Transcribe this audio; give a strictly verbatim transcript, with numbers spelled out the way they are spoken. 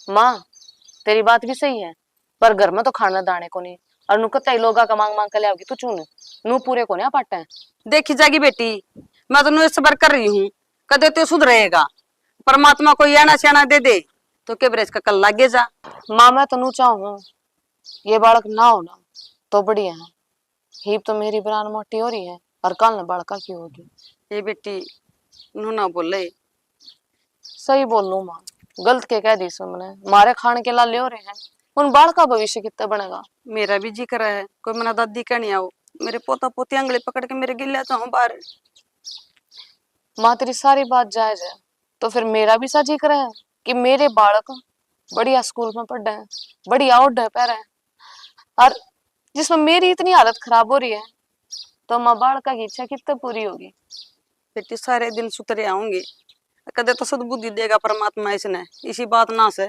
माँ, तेरी बात भी सही है, पर घर में तो खाना दाने को नहीं, और नु कत्ते ही लोगा का मांग मांग के ले आओगी तू चून, नु पूरे को नहीं पाटे। देखी जागी बेटी, मैं तो नु सबर कर रही हूँ, कदे तो सुधरेगा। परमात्मा कोई आना सियाना दे दे तो के ब्रेज का कल लागे जा। माँ, मैं तो नु चाहूँ ये बालक ना होना तो बढ़िया है। हीब तो मेरी बरान मोटी हो रही है और कल न बालका की होगी। ये बेटी, नु ना बोले। सही बोलूं माँ, गलत के कह दी सुमने, मारे खान के लाले हो रहे हैं, उन बालका भविष्य कितना बनेगा? मेरा भी जी करा है कोई मना दादी कहनी आओ, मेरे पोता पोती आंगली पकड़ के मेरे गिल्ला तो हूँ बाहर। माँ, तेरी सारी बात जायज है, तो फिर मेरा भी सा जी करे है कि मेरे बालक बढ़िया स्कूल में पढ़े हैं, बढ़िया ओढ़े पहरे हैं, और जिसमें मेरी इतनी हालत खराब हो रही है, तो माँ, बालका की इच्छा कितने पूरी होगी? बेटी, सारे दिन सुतरे आऊंगे, कदे तो सद्बुद्धि देगा परमात्मा इसने। इसी बात ना से